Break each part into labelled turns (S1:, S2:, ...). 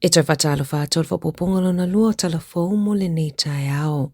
S1: E toe faatalofa atu o le faaopoopoga lona lua o Tala Fou mo lenei taeao.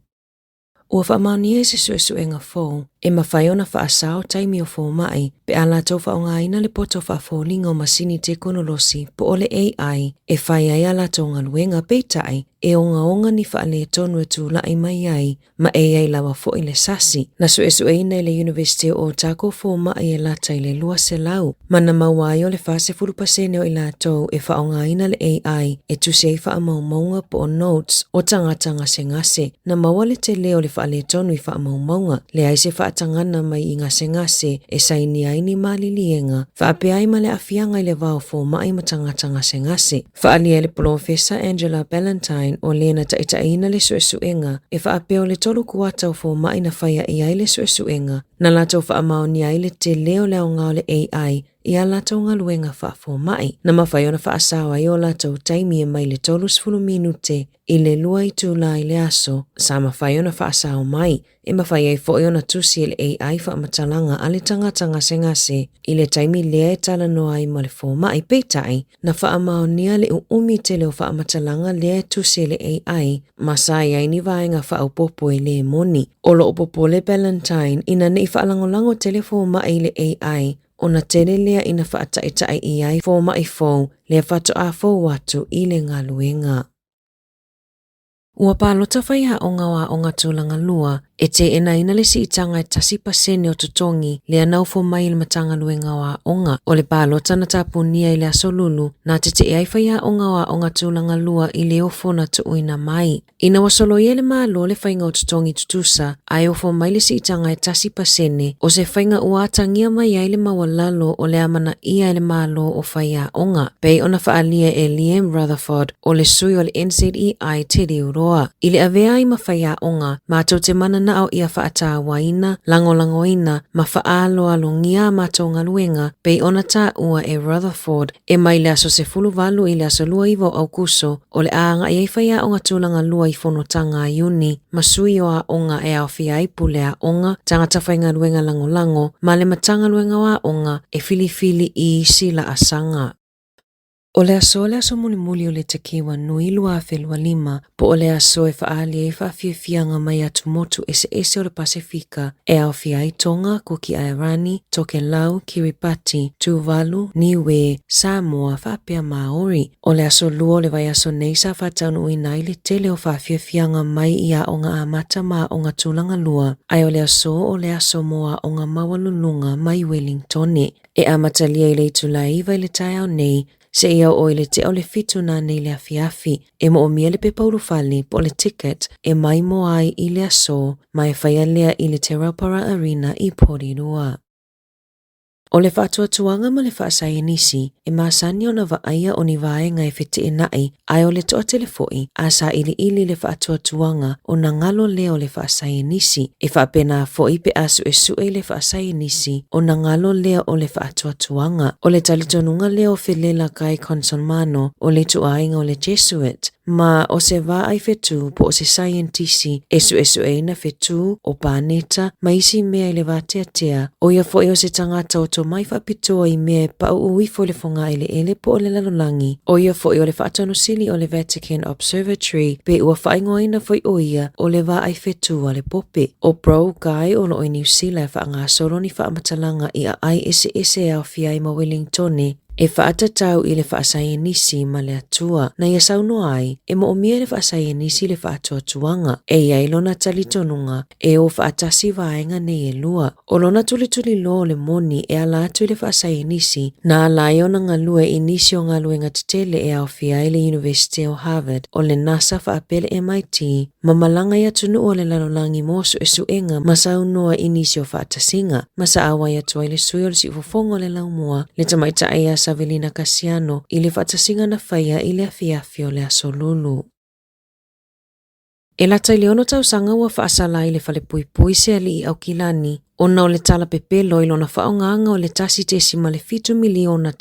S1: Ua faamaonia i se suesuega fou e mafai ona faasao taimi o fomai pe a latou faaaogaina le poto faafoliga o masini tekonolosi po o le AI e fai ai a latou galuega, peitai, e ogaoga ni faaletonu e tulai mai ai ma e i ai lava foi le sasi. Na suesueina e le Iunivesite o Otago fomai e lata i le 200, ma na maua ai o le 40% o i latou e faaaogaina le AI e tusi ai faamaumauga po o notes o tagata gasegase. Na maua le tele o le faaletonu i faamaumauga, leai se faatagana mai i gasegase e sainia ai ni maliliega, faapea ai ma le aafiaga i le va o fomai ma tagata gasegase. Faaalia e le Polofesa Angela Ballantyne o le na taitaiina le suesuega e faapea o le tolu kuata o fomai na faia i ai le suesuega na latou faamaonia ai le tele o le aoga o le AI i a latou galuega faafomai, na mafai ona faasao ai o latou taimi e mai le 30 minute i le lua itula i le aso sa mafai ona faasao mai. E mafai ai foi ona tusi e le AI faamatalaga a le tagata gasegase i le taimi lea e talanoa ai ma le fomai. Peitai, na faamaonia le uumi tele o faamatalaga lea e tusi e le AI ma sa i ai ni vaega faaopoopo e lē moni. O lo o popole Ballantyne ina ne i faalagolago tele fomai i le AI ona tele lea ina faataitai i ai fomai fou lea faatoa fou atu i le galuega. Ua palota faiaoga o aoga tulaga lua e teenaina le siitaga e 1% o totogi lea na ofo mai i le Matagaluega o Aoga. O le palota na tapunia i le Aso Lulu na tetee ai faiaoga o aoga tulaga lua i le ofo na tuuina mai. Ina ua soloia e le Malo le faiga o totogi tutusa ae ofo mai le siitaga e 1%, o se faiga ua atagia mai ai le maualalo o le amanaia e le Malo o faiaoga, pei ona faaalia e Liam Rutherford o le sui o le NZEI Te Riuroa. I le avea ai ma faiaoga, matou te mananao ia faatauaina, lagolagoina ma faaaloalogia a matou galuega pei ona taua e Rutherford e mai le aso 18 i le aso 29 o Aukuso o le a agai ai faiaoga tulaga lua i fonotaga a Iuni ma sui o aoga e aofia ai pule aoga, tagata faigaluega lagolago ma le Matagaluega o Aoga e filifili i isi laasaga. O le aso le aso mulimuli o le Tekiwa Nui 2025, po o le aso e faaali ai faafiafiaga mai atumotu eseese o le Pasefika e aofia ai Tonga, Kuki Airani, Tokelau, Kiribati, Tuvalu, Niue, Samoa faapea Maori. O le aso lua o le vaiaso nei sa faataunuuina ai le tele o faafiafiaga mai i aoga amata ma aoga tulaga lua, ae o le aso o le aso mo aoga maualuluga mai Welingtone. E amatalia i le itula e 9 i le taeao nei seia oo i le tea o le 7 nanei le afiafi. E moomia le pepa ulufale po o le ticket e maimoa ai i le aso ma e faia lea i le Te Raupara Arena i Porirua. O le faatuatuaga ma le faasaienisi e masani ona vaaia o ni vaega e feteenai ae o le toatele foi a sailiili le faatuatuaga ona galo lea o le faasaienisi. E faapena foi pe a suesue le faasaienisi ona galo lea o le faatuatuaga. O le talitonuga lea o Felela Guy Consolmano o le ituaiga o le Jesuit, ma o se vaai fetu po o se saienitisi e suesueina fetu o paneta ma isi mea i le vateatea, ʻo ia foi o se tagata o tomai faapitoa i mea e paʻuʻu ifo i le fogaeleele po o le lalolagi, ʻo ia foi o le faatonusili o le Vatican Observatory pe ua faaigoaina foi ʻo ia o le vaai fetu a le Pope. ʻO Bro Guy o lo o i Niu Sila e faagasolo ni faamatalaga i aai eseese e aofia ai ma Welingtone, e faatatau i le faasaienisi ma le Atua na ia saunoa ai, e moomia e le faasaienisi le faatuatuaga, e i ai lona talitonuga e o faatasi vaega nei e lua. O lona tulituliloa o le moni e ala atu i le faasaienisi, na ala ai ona galue i nisi o galuega tetele e aofia ai le Iunivesite o Harvard, o le NASA faapea le MIT, ma malaga i atunuu o le lalolagi mo suesuega ma saunoa i nisi o faatasiga. Ma sa auai atu ai le sui o le siufofoga o le laumua, le tamaitai ia Savelina Kasiano, i le faatasiga na faia i le afiafi o le Aso Lulu. E lata i le ono tausaga ua faasala ai le falepuipui se alii Aukilani. ona o le tala pepelo i lona faaaogaga o le $1.7 miliona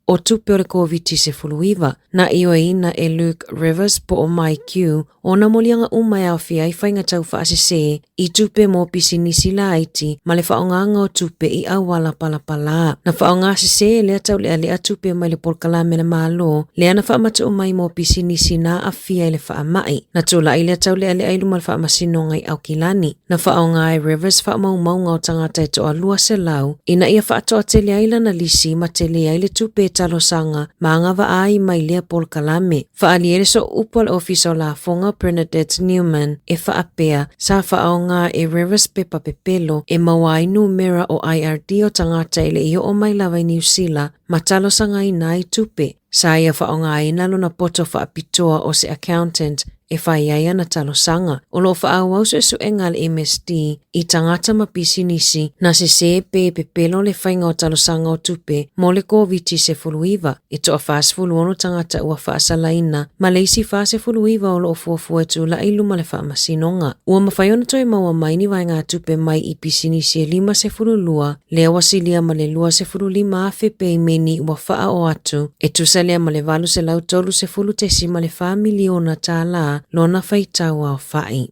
S1: o tupe o le Koviti-19. Na ioeina e Luke Rivers po o MyQ ona moliaga uma e aofia ai faiga taufaasese i tupe mo pisinisi laiti ma le faaaogaga o tupe i auala palapala. Na faaaoga sese e lea taulealea tupe mai le polokalame a le Malo lea na faamatuu mai mo pisinisi na aafia i le faamai. Na tulai lea taulealea i luma o le faamasinoga i Aukilani. Na faaaoga e Rivers faamaumauga o tagata e toa 200 ina ia faatoatele ai lana lisi ma tele ai le tupe e talosaga ma agavaa ai mai lea polokalame. Faaalia ai le sooupu a le Ofisa o Lafoga Bernadette Newman e faapea, sa faaaoga e Rivers pepa pepelo e maua ai numera o IRD o tagata e le i oo mai lava i Niu Sila ma talosagaina ai tupe. Sa ia faaaogaina lona poto faapitoa o se accountant e fai ai ana talosaga. O lo o faaauau suesuega a le MSD i tagata ma pisinisi na sese pe pepelo le faiga o talosaga o tupe mo le Koviti-19. E toa 46 tagata ua faasalaina ma le isi 49 o lo o fuafua e tulai i luma o le faamasinoga. Ua mafai ona toe maua mai ni vaegatupe mai i pisinisi e 52 lea ua silia ma le 25,000 peimeni ua faaoo atu, e tusa lea ma le $830.4 miliona lona faitau aofai.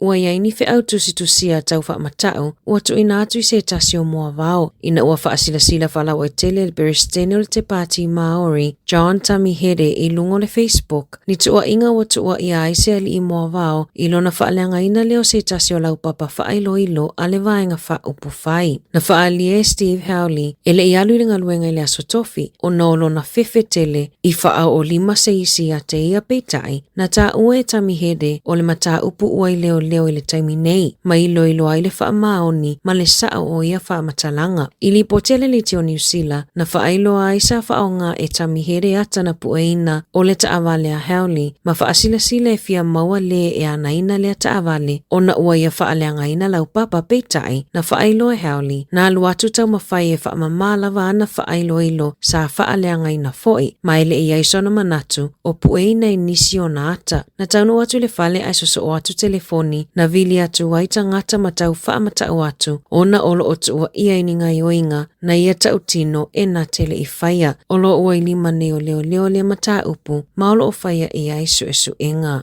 S1: Ua i ai ni feau tusitusia tau faamatau ua tuuina atu i se tasi o moavao ina ua faasilasila faalauaitele e le Peresetene o le Te Pāti Māori, John Tamihere i luga o le Facebook, ni tuuaiga ua tuuaia ai se alii moavao i lona faaleagaina lea o se tasi o laupapa faailoilo a le Vaega Faaupufai. Na faaalia e Steve Howley e le i alu i le galuega i le Aso Tofi ona o lona fefe tele i faaoolima se isi ia te ia peitai na taua e Tamihere o le mataupu ua i leoleo i le taimi nei ma iloilo ai le faamaoni ma le sao o ia faamatalaga. I lipoti a le Liti o Niu Sila, na faailoa ai sa faaaoga e Tamihere ata na pueina o le taavale a Howley ma faasilasila e fia maua lē e anaina lea taavale ona ua ia faaleagaina laupapa peitai na faailoa e Howley na alu atu taumafai e faamamā lava ana faailoilo sa faaleagaina foi ma e le i ai sona manatu o pueina i nisi ona ata. Na taunuu atu i le fale ae sosoo atu telefoni na vili atu ai tagata ma tau faamatau atu ona o lo o tuuaia i ni gaioiga na ia tautino e na te le i faia. O lo o ua i lima nei o leoleo lea mataupu ma o lo o faia i ai suesuega.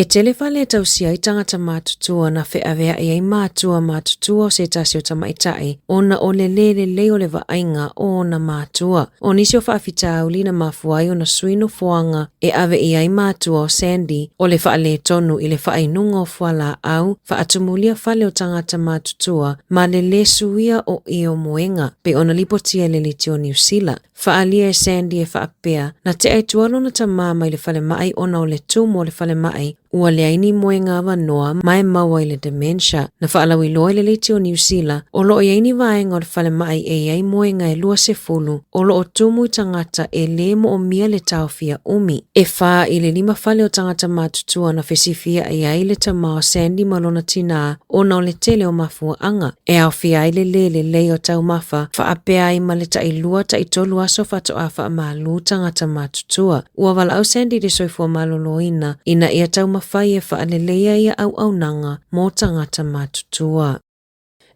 S1: E tele fale e tausia ai tagata matutua na feaveai ai matua matutua o se tasi o tamaitai ona o le lē lelei o le vaaiga o ona matua. O nisi o faafitauli na mafua ai ona sui nofoaga e ave i ai matua o Sandy o le faaletonu i le faainuga o fualaau faatumulia fale o tagata matutua ma le lē suia o ie o moega pei ona lipotia e le Liti o Niu Sila. Faaalia e Sandy e faapea, na tea i tua lona tamā mai le falemai ona o le tumu o le falemai ua leai ni moega avanoa ma e maua i le dementia. Na faalauiloa e le Liti o Niu Sila o lo o i ai ni vaega o le falemai e i ai moega e 20 o lo o tumu i tagata e lē moomia le taofia umi. E 4 i le 5 fale o tagata matutua na fesifiaʻi ai le tamā o Sandy ma lona tinā ona o le tele o mafuaaga e aofia ai le lē lelei o taumafa faapea ai ma le tailua taitolu aso faatoa faamalu tagata matutua. Ua valaau Sandy i le soifua maloloina ina ia taumafai e faaleleia ia auaunaga mo tagata matutua.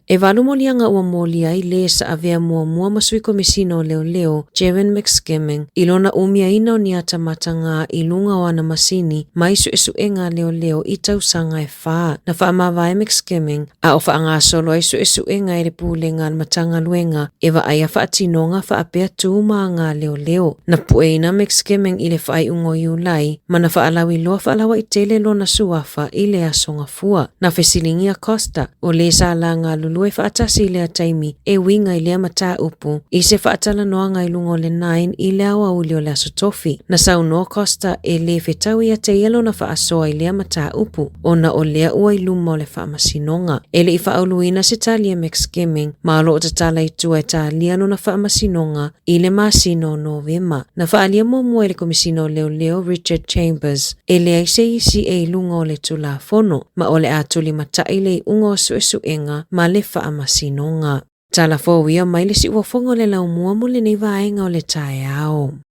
S1: E valu moliaga ua molia ai lē sa avea muamua ma Sui Komesina o Leoleo, Jevon McSkimming, i lona umiaina o ni ata matagā i luga o ana masini mai suesuega a leoleo i tausaga e fa. Na faamavae McSkimming a o faagasolo ai suesuega e le Pulega a le Matagaluega e vaaia faatinoga faapea tu ma aga a leoleo. Na pueina McSkimming i le faaiuga o Iulai ma na faalauiloa faalauaitele lona suafa i le aso Gafua. Na fesiligia Costa, o lē sa la galulue faatasi i lea taimi e uiga i lea mataupu i se faatalanoaga i luga o le Nine i le aoauli o le Aso Tofi. Na saunoa Costa e lē fetau ia te ia lona faasoa i lea mataupu ona o lea ua i luma o le faamasinoga. E le i faauluina se tali a McSkimming ma o lo o tatala i tua e talia lona faamasinoga i le masina o Novema. Na faaalia muamua e le Komesina o Leoleo Richard Chambers e leai se isi e i luga o le Tulafono ma o le a tulimatai le iuga o suesuega ma le faamasinoga. Tala fou ia mai le siuofoga o le laumua mo lenei vaega o le taeao.